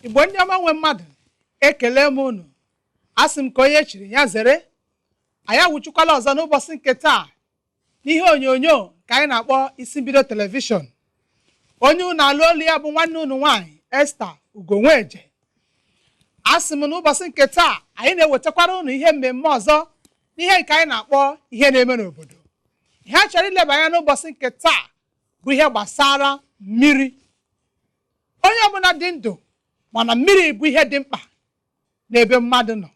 Igbo ndị ọma nwe mmadụ, ekele m unu. Asị m ka onye chiri ya zere. Anyị awụchukwala ọzọ n'ụbọchị nke taa n'ihe onyonyo nke anyị na-akpọ Isi Mbido Telivishọn. Onye unu alụ olu ya bụ nwanne unu nwaanyị, Esther Ugonweje. Asị m, n'ụbọchị nke taa, anyị na-ewetakwara unu ihe mmemme ọzọ n'ihe nke anyị na-akpọ ihe na-eme n'obodo. Ihe a chọrọ ileba anya n'ụbọchị nke taa bụ ihe gbasara mmiri. Onye ọbụla dị ndụ mana mmiri bụ ihe dị mkpa n'ebe mmadụ nọ.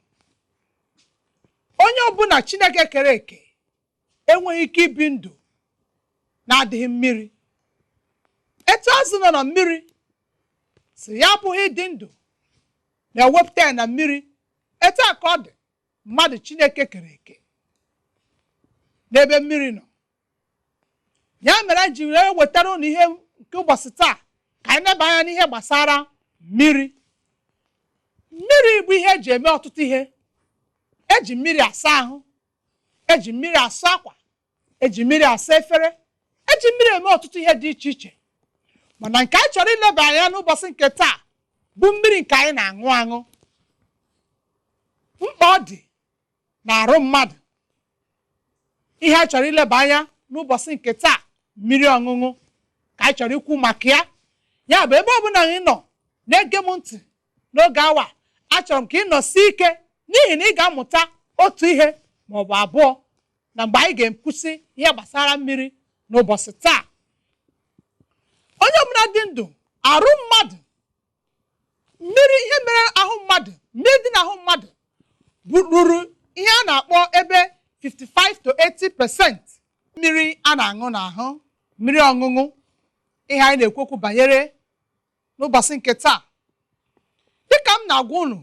Onye ọbụla Chineke kere eke enweghị ike ibi ndụ na-adịghị mmiri. Etu azụ nọ na mmiri si ya abụghị ịdị ndụ na-ewepụta ya na mmiri, etu a ka ọ dị mmadụ Chineke kere eke n'ebe mmiri nọ. Ya mere anyị ji wee wetara unu ihe nke ụbọchị taa ka anyị neba anya n'ihe gbasara mmiri. Mmiri bụ ihe eji eme ọtụtụ ihe. Eji mmiri asa ahụ, eji mmiri asa akwa, eji mmiri asa efere, eji mmiri eme ọtụtụ ihe dị iche iche. Mana nke anyị chọrọ ileba anya n'ụbọchị nke taa bụ mmiri nke anyị na-aṅụ aṅụ, mkpa ọ dị na-arụ mmadụ. Ihe anyị chọrọ ileba anya n'ụbọchị nke taa, mmiri ọṅụṅụ ka anyị chọrọ ikwu maka ya. Ya bụ, ebe ọbụla ị nọ na-ege m ntị n'oge awa, achọrọ m ka ị nọsie ike, n'ihi na ị ga-amụta otu ihe ma ọ bụ abụọ na mgbe anyị ga-ekwusị ihe gbasara mmiri n'ụbọchị taa. Onye ọbụla dị ndụ, arụ mmadụ, mmiri, ihe mere ahụ mmadụ, mmiri dị n'ahụ mmadụ bụ ruru ihe a na-akpọ ebe 55 to 80% mmiri a na-aṅụ n'ahụ. Mmiri ọṅụṅụ, ihe anyị na-ekwu okwu banyere n'ụbọchị nke taa. Dịka m na-agwa unu,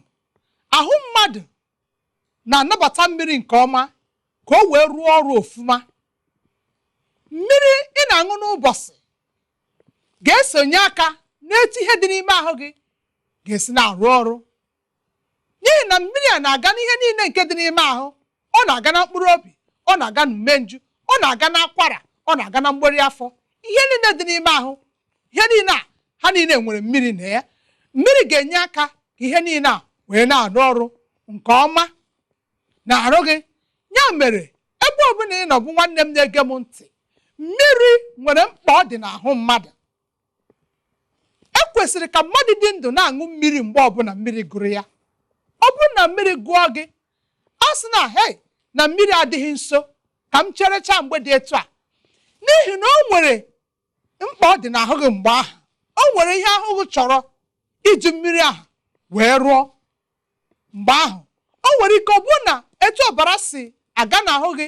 ahụ mmadụ na-anabata mmiri nke ọma ka o wee rụọ ọrụ ofuma. Mmiri ị na-aṅụ n'ụbọchị ga-esonye aka n'etu ihe dị n'ime ahụ gị ga-esi na-arụ ọrụ, n'ihi na mmiri a na-aga n'ihe niile nke dị n'ime ahụ. Ọ na-aga na mkpụrụ obi, ọ na-aga n'umenju, ọ na-aga n'akwara, ọ na-aga na mgbori afọ, ihe niile dị n'ime ahụ. Ihe niile a, ha niile nwere mmiri na ya. Mmiri ga-enye aka ka ihe niile a wee na-arụ ọrụ nke ọma na-arụ gị. Ya mere, ebe ọbụla ị nọ bụ nwanne m na-ege m ntị, mmiri nwere mkpa ọ dị n'ahụ mmadụ. E kwesịrị ka mmadụ dị ndụ na-aṅụ mmiri mgbe ọbụla mmiri gụrụ ya. Ọ bụrụ na mmiri gụọ gị, a sị na, "Hei, na mmiri adịghị nso, ka m cherechaa mgbe dị etu a," n'ihi na o nwere mkpa ọ dị n'ahụ gị mgbe ahụ. O nwere ihe ahụ gị chọrọ iji mmiri ahụ wee rụọ mgbe ahụ. O nwere ike ọ bụrụ na etu ọbara si aga n'ahụ gị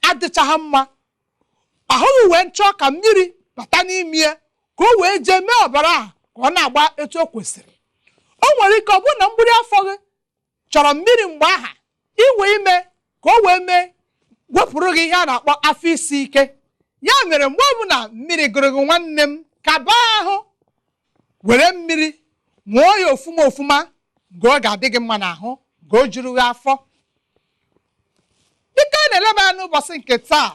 adịchaghị mma, ahụ gị wee chọọ ka mmiri bata n'ime ya ka o wee jee mee ọbara ahụ ka ọ na-agba etu o kwesịrị. O nwere ike ọ bụrụ na mgburi afọ gị chọrọ mmiri mgbe aha iwe ime ka o wee mee wepụrụ gị ihe a na-akpọ afọ isi ike. Ya mere, mgbe ọbụla mmiri gụrụ gị, nwanne m, kaba ahụ were mmiri ṅụọ ya ofuma ofuma, mgbe ọ ga-adị gị mma n'ahụ, ka o juru gị afọ. Dịka a na-eleba anya n'ụbọchị nke taa,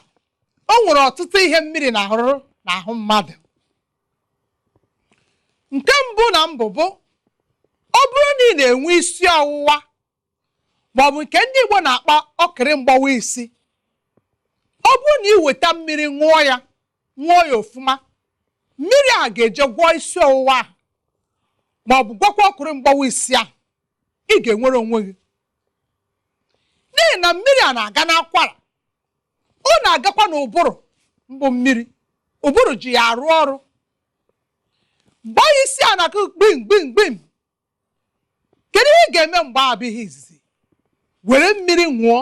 o nwere ọtụtụ ihe mmiri na-arụ n'ahụ mmadụ. Nke mbụ na mbụ bụ, ọ bụrụ na ị na-enwe isi ọwụwa, maọbụ nke ndị Igbo na-akpọ ọkịrị mgbawa isi, ọ bụrụ na ị weta mmiri ṅụọ ya, ṅụọ ya ofuma, mmiri a ga-eje gwọọ isi ọwụwa ahụ, maọbụ gwọkwa ọkụrụ mgbawa isi ahụ. Ị ga-enwere onwe gị, n'ihi na mmiri a na-aga n'akwara, ọ na-agakwa n'ụbụrụ. Mbụ mmiri ụbụrụ ji ya arụ ọrụ. Mgbe isi a na-akụ gbim gbim gbim, kedu ihe ị ga-eme mgbe a bụ ihe izizi? Were mmiri ṅụọ,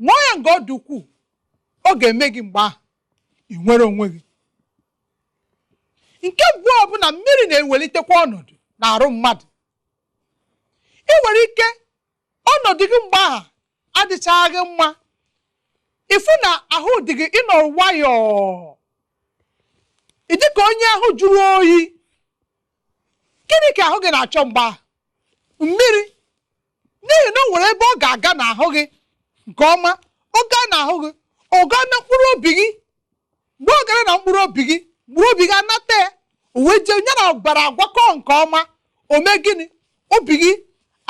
ṅụọ ya nga ọ dị ukwuu. Ọ ga-eme gị mgbe ahụ ị nwere onwe gị. Nke abụọ bụ na mmiri na-ewelitekwa ọnọdụ n'arụ mmadụ. Ị nwere ike ọnọdụ gị mgbe ahụ adịchaghị gị mma, ịfụ na ahụ dị gị ịnọ nwayọọ, ị dị ka onye ahụ jụrụ oyi. Gịnị ka ahụ gị na-achọ mgbe ahụ? Mmiri. N'ihi na o nwere ebe ọ ga-aga n'ahụ gị nke ọma. Ọ gaa n'ahụ gị, ọ gaa na mkpụrụ obi gị. Mgbe ọ gara na mkpụrụ obi gị, mkpụrụ obi gị anata ya, o wee jee nye na ọbara agwakọ nke ọma. O mee gịnị? Obi gị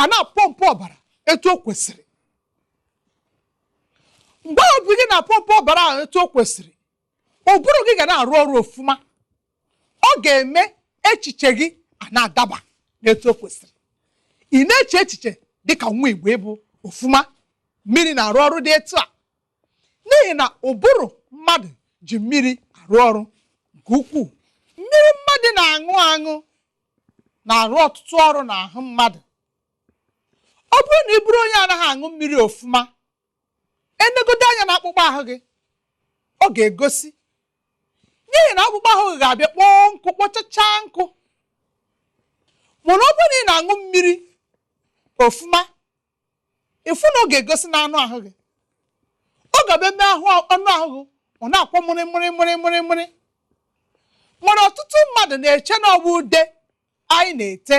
a na-apọmpụ ọbara etu o kwesịrị. Mgbe obi gị na-apọmpụ ọbara ahụ etu o kwesịrị, ụbụrụ gị ga na-arụ ọrụ ofuma. Ọ ga-eme echiche gị a na-adaba n'etu o kwesịrị. Ị na-eche echiche dịka nwa Igbo ịbụ ofuma. Mmiri na-arụ ọrụ dị etu a n'ihi na ụbụrụ mmadụ ji mmiri arụ ọrụ nke ukwuu. Mmiri mmadụ na-aṅụ aṅụ na-arụ ọtụtụ ọrụ n'ahụ mmadụ. Ọ bụrụ na ị bụrụ onye anaghị aṅụ mmiri ofuma, enegodo anya na akpụkpọ ahụ gị, ọ ga-egosi, n'ihi na akpụkpọ ahụ gị ga-abịa kpọọ nkụ, kpọchachaa nkụ. Mana ọ bụrụ na ị na-aṅụ mmiri ofuma, ịfụ na ọ ga-egosi na anụ ahụ gị, ọ ga-abịa mee ahụ anụ ahụ gị ọ na-akwọ mụrị mụrị mụrị mụrị mụrị. Nwere ọtụtụ mmadụ na-eche na ọ bụ ude anyị na-ete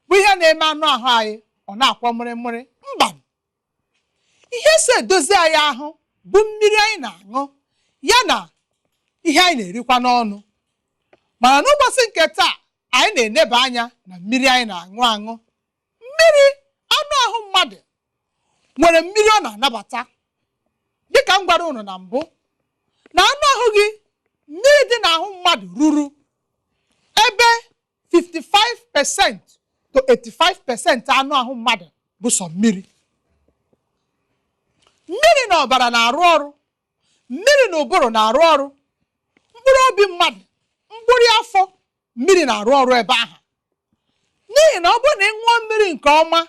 bụ ihe na-eme anụ ahụ anyị ọ na-akwọ mụrị mụrị. Mba, ihe so edozi anyị ahụ bụ mmiri anyị na-aṅụ, ya na ihe anyị na-erikwa n'ọnụ. Mana n'ụbọchị nke taa, anyị na-eneba anya na mmiri anyị na-aṅụ aṅụ. Mmiri anụ ahụ mmadụ nwere mmiri ọ na-anabata. Dịka m gwara unu na mbụ, na anụ ahụ gị, mmiri dị n'ahụ mmadụ ruru ebe 55% to 85%. Anụ ahụ mmadụ bụ sọ mmiri. Mmiri na ọbara na-arụ ọrụ, mmiri na ụbụrụ na-arụ ọrụ, mkpụrụ obi mmadụ, mkpụrụ afọ, mmiri na-arụ ọrụ ebe ahụ. N'ihi na ọ bụrụ na ị ṅụọ mmiri nke ọma,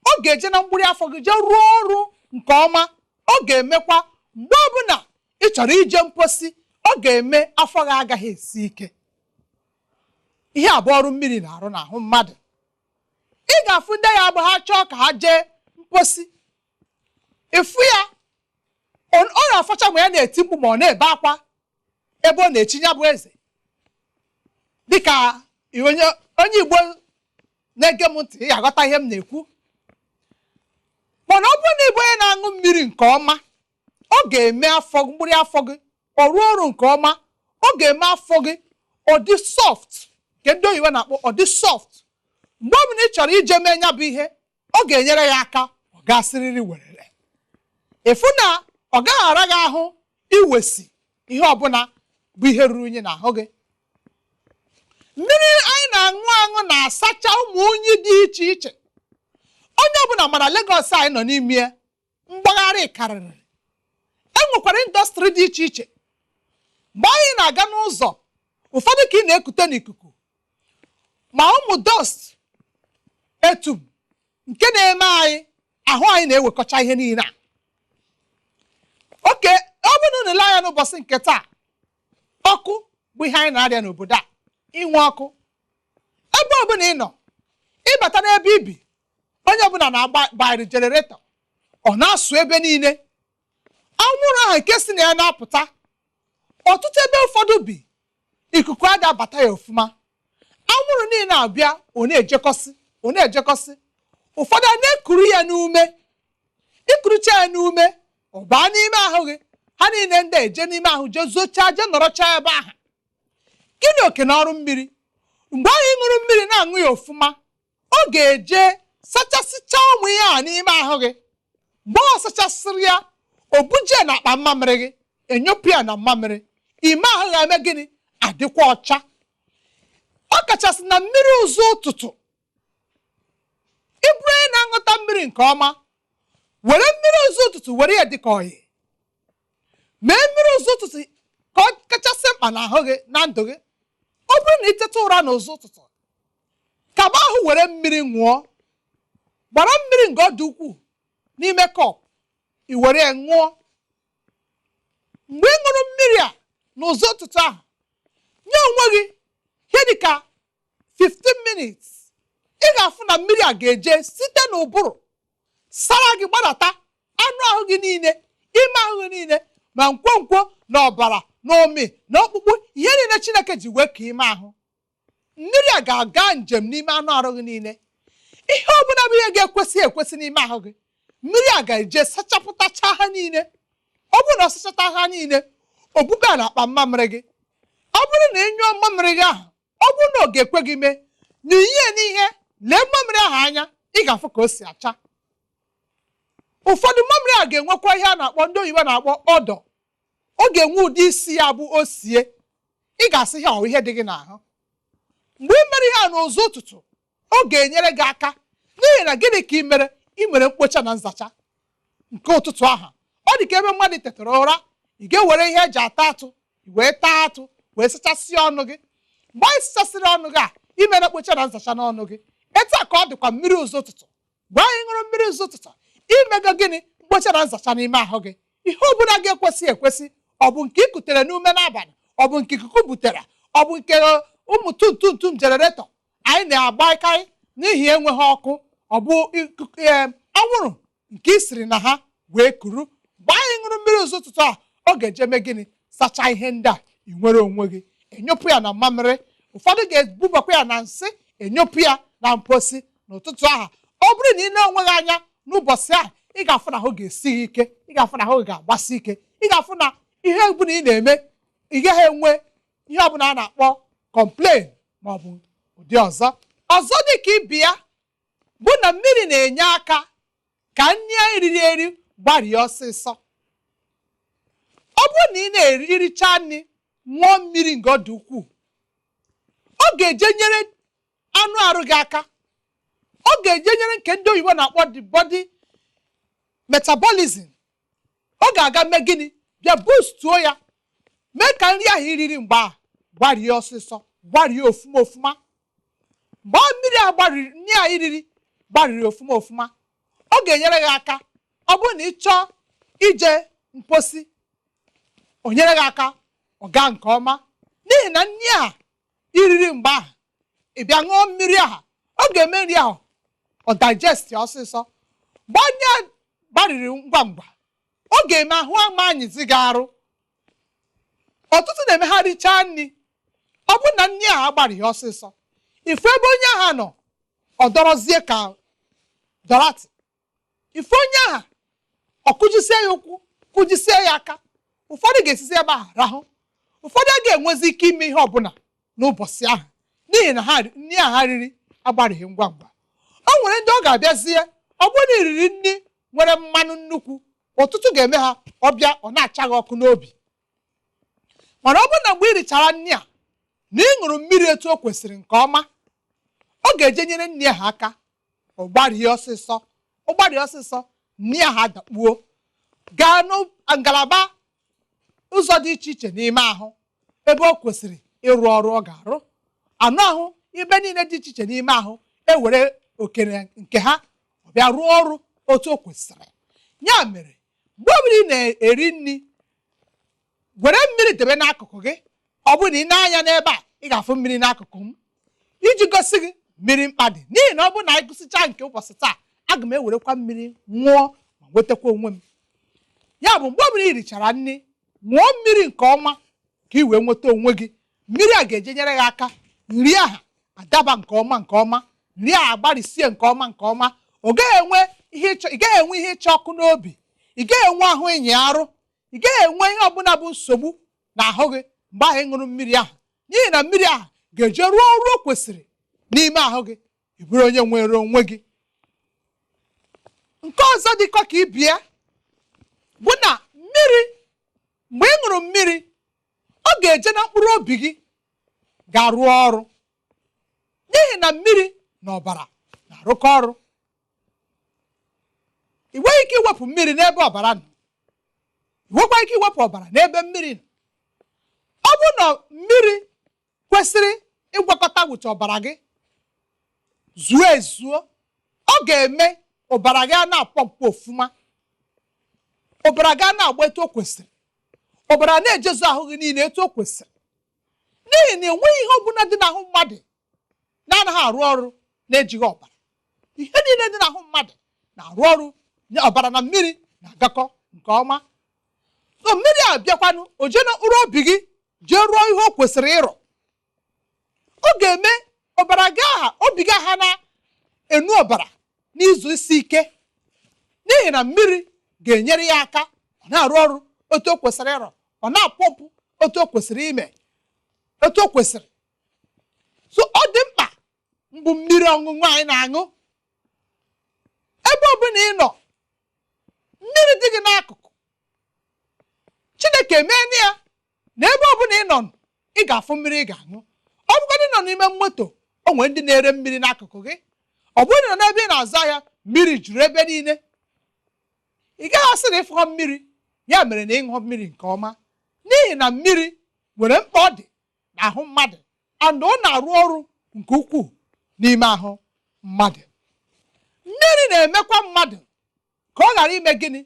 ọ ga-eje na mkpụrụ afọ gị jee rụọ ọrụ nke ọma. Ọ ga-emekwa mgbe ọbụla ị chọrọ ije mposi, ọ ga-eme afọ gị agaghị esi ike. Ihe abụọ ọrụ mmiri na-arụ n'ahụ mmadụ. Ị ga-afụ ndị ya agba ha chọọ ka ha jee mposi, ịfụ ya ọ na-afọcha ma ya na-eti mkpu ma ọ na-ebe akwa ebe ọ na-echi ya bụ eze. Dịka onye onye Igbo na-ege m ntị, ị ga-aghọta ihe m na-ekwu. Mana ọ bụrụ na ịbụ onye na-aṅụ mmiri nke ọma, ọ ga-eme afọ, mkpụrụ afọ gị ọ rụọ ọrụ nke ọma. Ọ ga-eme afọ gị ọ dị soft, nke ndị oyibo na-akpọ ọ dị soft. Mgbe ọ bụla ị chọrọ ije mee ya bụ ihe, ọ ga-enyere ya aka, ọ gasịrịrị werere. Ịfụ na ọ gaghị ara gị ahụ iwesi ihe ọbụla bụ ihe ruru unyi n'ahụ gị. Mmiri anyị na-aṅụ aṅụ na-asacha ụmụ unyi dị iche iche. Onye ọbụla mara Lagos anyị nọ n'ime ya, mgbagharị karịrị. E nwekwara industry dị iche iche. Mgbe anyị na-aga n'ụzọ, ụfọdụ ka ị na-ekute n'ikuku, ma ụmụ dust etum nke na-eme anyị ahụ anyị na-ewekọcha ihe niile a. Oke ọ bụrụ na unu ele anya n'ụbọchị nke taa, ọkụ bụ ihe anyị na-arịa n'obodo a. Inwe ọkụ ebe ọbụla ị nọ, ịbata n'ebe ibi, onye ọbụla na-agba gbanyere generator, ọ na-asụ ebe niile. Anwụrụ ahụ nke si na ya na-apụta, ọtụtụ ebe ụfọdụ bi, ikuku ada abata ya ofuma. Anwụrụ niile abịa, ọ na-ejekọsị, ọ na-ejekọsị. Ụfọdụ a na-ekuru ya n'ume. Ikurucha ya n'ume, ọ baa n'ime ahụ gị. Ha niile ndị eje n'ime ahụ, jee zochaa, jee nọrọchaa ebe ahụ. Gịnị oke na ọrụ mmiri? Mgbe ahụ ị ṅụrụ mmiri, na-aṅụ ya ofuma, ọ ga-eje sachasịcha ụmụ ihe a n'ime ahụ gị. Mgbe ọ sachasịrị ya, o buje na akpa mmamịrị gị, enyopụ ya na mmamịrị ime ahụ ga-eme gịnị? Adịkwa ọcha. Ọ kachasị na mmiri ụzọ ụtụtụ. Ị bụrụ onye na-aṅụta mmiri nke ọma, were mmiri ụzọ ụtụtụ, were ya dịka ọyị. Mee mmiri ụzọ ụtụtụ ka ọ kachasị mkpa n'ahụ gị na ndụ gị. Ọ bụrụ na ị teta ụra n'ụzọ ụtụtụ, kaba ahụ were mmiri ṅụọ. Gbara mmiri nke ọ dị ukwuu n'ime cup, i were ya ṅụọ. Mgbe ị ṅụrụ mmiri a n'ụzọ ụtụtụ ahụ, nye onwe gị ihe dịka 15 minutes, ị ga-afụ na mmiri a ga-eje site n'ụbụrụ sara gị gbadata anụ ahụ gị niile, ime ahụ gị niile, ma nkwonkwo na ọbara na ụmị na ọkpụkpụ, ihe niile Chineke ji wee ka ime ahụ. Mmiri a ga-aga njem n'ime anụ arụ gị niile. Ihe ọbụla bụ ihe ga-ekwesị ekwesị n'ime ahụ gị, mmiri a ga-eje sachapụtacha ha niile. Ọ bụrụ na ọ sachata ha niile, obube a na akpa mmamịrị gị. Ọ bụrụ na ị nyụọ mmamịrị gị ahụ, ọ bụrụ na ọ ga-ekwe gị mee, nyinye n'ihe Lee mmamịrị ahụ anya, ị ga-afụ ka o si acha. Ụfọdụ mmamịrị a ga-enwekwa ihe a na-akpọ, ndị oyibo na-akpọ odour. Ọ ga-enwe ụdị isi ya bụ o sie, ị ga-asị ihe ọ ihe dị gị n'ahụ. Mgbe ị mere ihe a n'ụzọ ụtụtụ, ọ ga-enyere gị aka. N'ihi na gịnị ka ị mere? Ị mere mkpocha na nzacha nke ụtụtụ ahụ. Ọ dị ka ebe mmadụ tetara ụra, ị ga-ewere ihe eji ata atụ wee taa atụ, wee sachasịa ọnụ gị. Mgbe anyị sachasịrị ọnụ gị a, imere mkpocha na nzacha n'ọnụ gị. Etu a ka ọ dịkwa mmiri ụzọ ụtụtụ. Mgbe anyị ṅụrụ mmiri ụzọ ụtụtụ, imego gịnị? Mkpocha na nzacha n'ime ahụ gị. Ihe ọbụla ga-ekwesị ekwesị, ọ bụ nke ị kutere n'ume n'abalị, ọ bụ nke ikuku butere, ọ bụ nke ụmụ tum generator anyị na-agbakarị n'ihi enweghị ọkụ, ọ bụ anwụrụ nke ị siri na ha wee kuru. Mgbe anyị ṅụrụ mmiri ụzọ ụtụtụ a, ọ ga-eje mee gịnị? Sachaa ihe ndị a. Ị nwere onwe gị, enyopụ ya na mmamịrị. Ụfọdụ ga-ebubakwa ya na nsị, enyopụ ya na mposi n'ụtụtụ ahụ. Ọ bụrụ na ị na-onwe gị anya n'ụbọchị ahụ, ị ga-afụ na ahụ ga-esi gị ike, ị ga-afụ na ahụ ga-agbasi ike, ị ga-afụ na ihe ọbụla ị na-eme, ị gaghị enwe ihe ọbụla a na-akpọ complain ma ọ bụ ụdị ọzọ. Ọzọ dị ka ibi ya bụ na mmiri na-enye aka ka nri anyị riri eri gbarie ọsịsọ. Ọ bụrụ na ị na-ericha nri, ṅụọ mmiri nke ọ dị ukwuu, ọ ga-eje nyere anụ arụ gị aka. Ọ ga-eje nyere nke ndị oyibo na-akpọ the body metabolism. Ọ ga-aga mee gịnị? Bịa boostuo ya, mee ka nri ahụ iriri mgbe a gbarie ọsịsọ, gbarie ofuma ofuma. Mgbe mmiri a gbariri, nri a iriri gbariri ofuma ofuma, ọ ga-enyere gị aka. Ọ bụrụ na ị chọọ ije mposi, o nyere gị aka, ọ gaa nke ọma, n'ihi na nri a iriri mgbe ahụ, ị bịa ṅụọ mmiri ahụ, ọ ga-eme nri ahụ ọ digest ọsịsọ. Mgbe nri a gbariri ngwa ngwa, ọ ga-eme ahụ ama anyịzi gị arụ. Ọtụtụ na-eme ha richaa nri, ọ bụrụ na nri ahụ agbarighị ọsịsọ, ifu ebe onye ahụ nọ, ọ dọrọzie ka dọratị. Ifu onye ahụ, ọ kụjisie ya ụkwụ, kụjisie ya aka. Ụfọdụ ga-esizi ebe ahụ rahụ. Ụfọdụ a ga-enwezi ike ime ihe ọbụla n'ụbọchị ahụ, n'ihi na ha nri a ha riri agbarighị ngwa ngwa. O nwere ndị ọ ga-abịazie, ọ bụrụ na iriri nri nwere mmanụ nnukwu, ọtụtụ ga-eme ha ọbịa, ọ na-acha gị ọkụ n'obi. Mana ọ bụrụ na mgbe ị richara nri a na ị ṅụrụ mmiri etu o kwesịrị nke ọma, ọ ga-eje nyere nri ahụ aka, ọ gbarie ọsịsọ. Ọ gbarie ọsịsọ, nri ahụ adakpuo gaa na ngalaba ụzọ dị iche iche n'ime ahụ ebe ọ kwesịrị ịrụ ọrụ ọ ga-arụ. Anụ ahụ ibe niile dị iche iche n'ime ahụ ewere okere nke ha, ọ bịa rụọ ọrụ otu o kwesịrị. Ya mere, mgbe ọbụla ị na-eri nri, were mmiri debe n'akụkụ gị. Ọ bụrụ na ị na-anya n'ebe a, ị ga-afụ mmiri n'akụkụ m iji gosi gị mmiri mkpa dị, n'ihi na ọ bụrụ na anyị gụsịchaa nke ụbọchị taa, aga m ewerekwa mmiri ṅụọ ma nwetakwa onwe m. Ya bụ, mgbe ọbụla ị richara nri, ṅụọ mmiri nke ọma ka ị wee nweta onwe gị. Mmiri a ga-eje nyere gị aka, nri ahụ adaba nke ọma nke ọma, nri ahụ agbarisie nke ọma nke ọma. Ọ gaghị enwe ihe ịchọ, ị gaghị enwe ihe ịchọ ọkụ n'obi, ị gaghị enwe ahụ ịnyị arụ, ị gaghị enwe ihe ọbụla bụ nsogbu n'ahụ gị mgbe ahụ ị ṅụrụ mmiri ahụ, n'ihi na mmiri ahụ ga-eje rụọ ọrụ o kwesịrị n'ime ahụ gị. Ị bụrụ onye nwere onwe gị. Nke ọzọ dịkwa ka ibie bụ na mmiri, mgbe ị ṅụrụ mmiri, ọ ga-eje na mkpụrụ obi gị ga-arụ ọrụ, n'ihi na mmiri na ọbara na-arụkọ ọrụ. Ị nweghị ike iwepụ mmiri n'ebe ọbara nọ, ị nwekwa ike iwepụ ọbara n'ebe mmiri nọ. Ọ bụrụ na mmiri kwesịrị ịgwakọta wụcha ọbara gị zuo ezuo, ọ ga-eme ọbara gị a na-apọmpụ ofuma, ọbara gị a na-agba etu o kwesịrị, ọbara na-ejezu ahụ gị niile etu o kwesịrị, n'ihi na enweghị ihe ọbụla dị n'ahụ mmadụ na-anaghị arụ ọrụ na-ejighị ọbara. Ihe niile dị n'ahụ mmadụ na-arụ ọrụ, ọbara na mmiri na-agakọ nke ọma. So mmiri a bịakwanụ, o jee na mkpụrụ obi gị jee rụọ ihe o kwesịrị ịrụ. Ọ ga-eme ọbara gị aha, obi gị aha na-enu ọbara n'izu isi ike, n'ihi na mmiri ga-enyere ya aka, ọ na-arụ ọrụ otu o kwesịrị ịrụ, ọ na-apọmpụ otu o kwesịrị ime, otu o kwesịrị. So ọ dị mkpa Mbụ mmiri ọṅụṅụ anyị na-aṅụ. Ebe ọbụla ị nọ, mmiri dị gị n'akụkụ. Chineke emeela ya na ebe ọbụla ị nọ, ị ga-afụ mmiri ị ga-aṅụ. Ọ bụgodị nọ n'ime moto, o nwere ndị na-ere mmiri n'akụkụ gị. Ọ bụrụ na n'ebe ị na-azụ ahịa, mmiri juru ebe niile. Ị gaghị asị na ịfụghọ mmiri. Ya mere na ịṅụ mmiri nke ọma, n'ihi na mmiri nwere mkpa ọ dị n'ahụ mmadụ, and ọ na-arụ ọrụ nke ukwuu n'ime ahụ mmadụ. Mmiri na-emekwa mmadụ ka ọ ghara ime gịnị?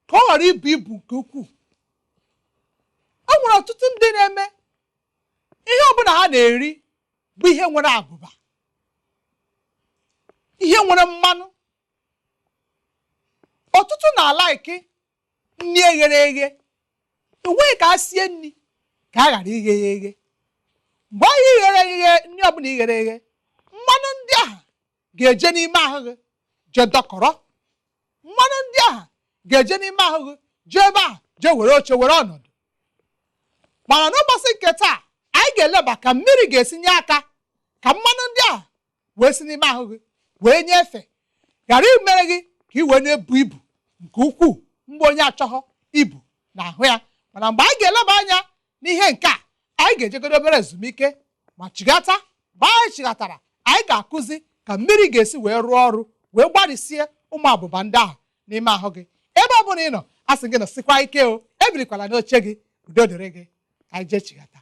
Ka ọ ghara ibu ibu nke ukwuu. O nwere ọtụtụ ndị na-eme ihe ọbụla ha na-eri bụ ihe nwere abụba, ihe nwere mmanụ. Ọtụtụ na-alike nri eghere eghe. Enweghị ka a sie nri ka a ghara ighe ya eghe. Mgbe ahụ ighere eghe, nri ọbụla ighere eghe, mmanụ ndị ahụ ga-eje n'ime ahụ gị jee dọkọrọ. Mmanụ ndị ahụ ga-eje n'ime ahụ gị, jee ebe ahụ, jee were oche, were ọnọdụ. Mana n'ụbọchị nke taa, anyị ga-eleba ka mmiri ga-esi nye aka ka mmanụ ndị ahụ wee si n'ime ahụ gị wee nyefee, ghara imere gị ka ị wee na-ebu ibu nke ukwuu, mgbe onye achọghọ ibu n'ahụ ya. Mana mgbe anyị ga-eleba anya n'ihe nke a, anyị ga-ejegodo obere ezumike ma chigata. Mgbe anyị chighatara, anyị ga-akụzi ka mmiri ga-esi wee rụọ ọrụ, wee gbarịsie ụmụ abụba ndị ahụ n'ime ahụ gị. Ebe ọ bụla ị nọ, a sị gị nọsikwa ike o, ebilikwala n'oche gị. Udo dịrị gị. Ka anyị jee chigata.